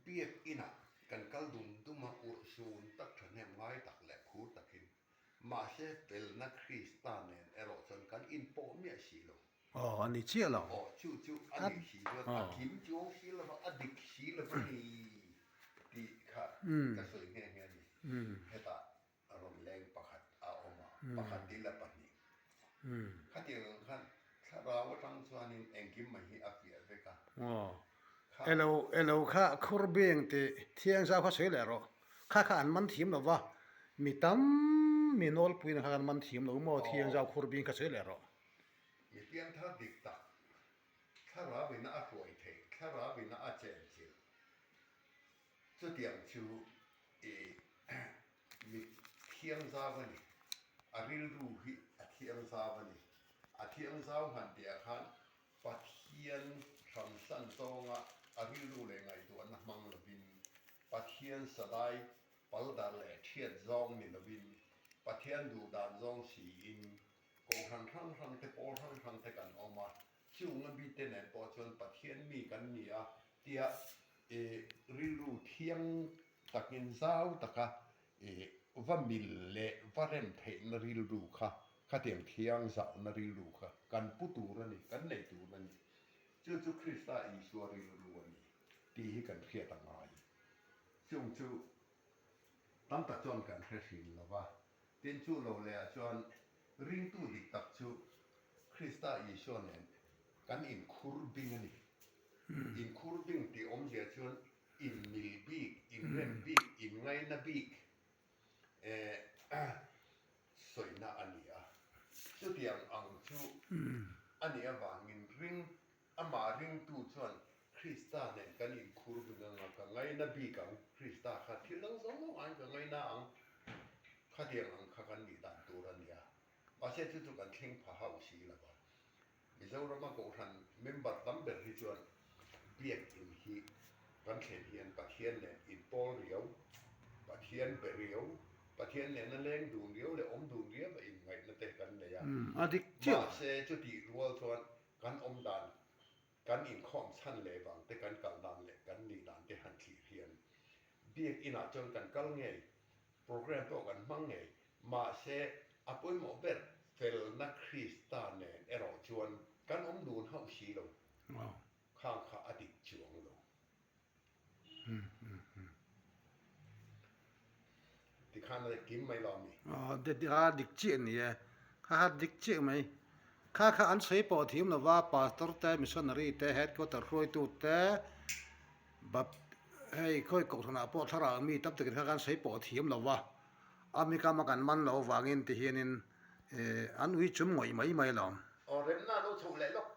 Biak inah kan kal dum dum a, urhsun tak thahnem ngai tak leh phur takin, mahse felna Krista nen erawh chuan kan inpawh miah si lo. Aw, a ni chiah lo. Aw, chu chu a nih si chuan a kim chuang si lo va, a dik si lo va ni tih kha ka sawi nghe nghe a ni. Hetah rawn leng pakhat a awm a, pakhat dil a pahnih. Khatiang ang khan thlarau atang chuanin engkim mai hi a fiah vek a. Aw, elo elo kha khur beng tih thiangzau kha sawi leh rawh. Kha kha an man thiam lo va, mi tam mi nawlpuiin kha an man thiam lo maw thiangzau khur bing kha sawi leh rawh. Mi piangthar dik tak, thlarau ina a hruai theih, thlarau ina a chenchilh. Chutiang chu i mi thiang zau a ni. A rilru hi a thiang zau a ni. A thiang zau han tihah khan Pathian hramsan zawnga a rilru leh ngaihtuahna hmang lovin, Pathian salai paldar leh thiat zawng ni lovin, Pathian duhdan zawng siin Kohhran hrang hrang te, pawl hrang hrang te kan awm a, Chunga mite nen pawh chuan Pathian mi kan ni a tia i rilru thiang takin zau taka i va mil leh va rem theihna rilru kha, khatiang thiang zauhna rilru kha kan pu tur a ni, kan nei tur a ni. Chu chu Krista Isua rilru a ni tih hi kan hriat a ngai. Chung chu tam tak chuan kan hre hrin lo va, tin chu lo lehah chuan Ringtu dik tak chu Krista Isua nen kan inkhur bing a ni. Inkhur bing tih awmzia chuan inmil bik, inrem bik, inngaina bik sawina a ni a. Chutiang ang chu a nih avangin ring, amah ringtu chuan Krista nen kan inkhur bing anga ka ngaina bik ang, Krista kha thil dang zawng zawng aiin ka ngaina ang. Khatiang ang kha kan nih dan tur a nia. Mahse chu chu kan thleng pha hauh si lo va. Mizorama Kohhran member tam ber hi chuan Biakinn hi kan thlen hian Pathian nen inpawl riau, Pathian be riau, Pathian nena leng dun riau leh awm dun riau a inngaihna te kan nei a. Mahse chutih rual chuan kan awm dan, kan inkhawm chhan leh vang te, kan kal dan leh kan nih dan te han thlir hian Biakinah chuan kan kal ngei, program pawh kan hmang ngei, mahse a pawimawh ber felna Krista nen erawh chuan kan awm dun hauh si lo, khang kha a dik chuang lo. Tikhan a kim mai lo ami? Aw, a dik chiah a ni e, kha kha dik chiah mai. Kha kha an sawi pawh thiam lova pastor te, missionary te, headquarter hruaitu te, Bap, hei khawi kohhranah pawh thlarau mi tam takin kha kan sawi pawh a thiam lo va, a mi kama kan man loh avangin ti hianin eh an ui chum ngawih mai mai alawm. Aw remna lo chhoh leh lawk.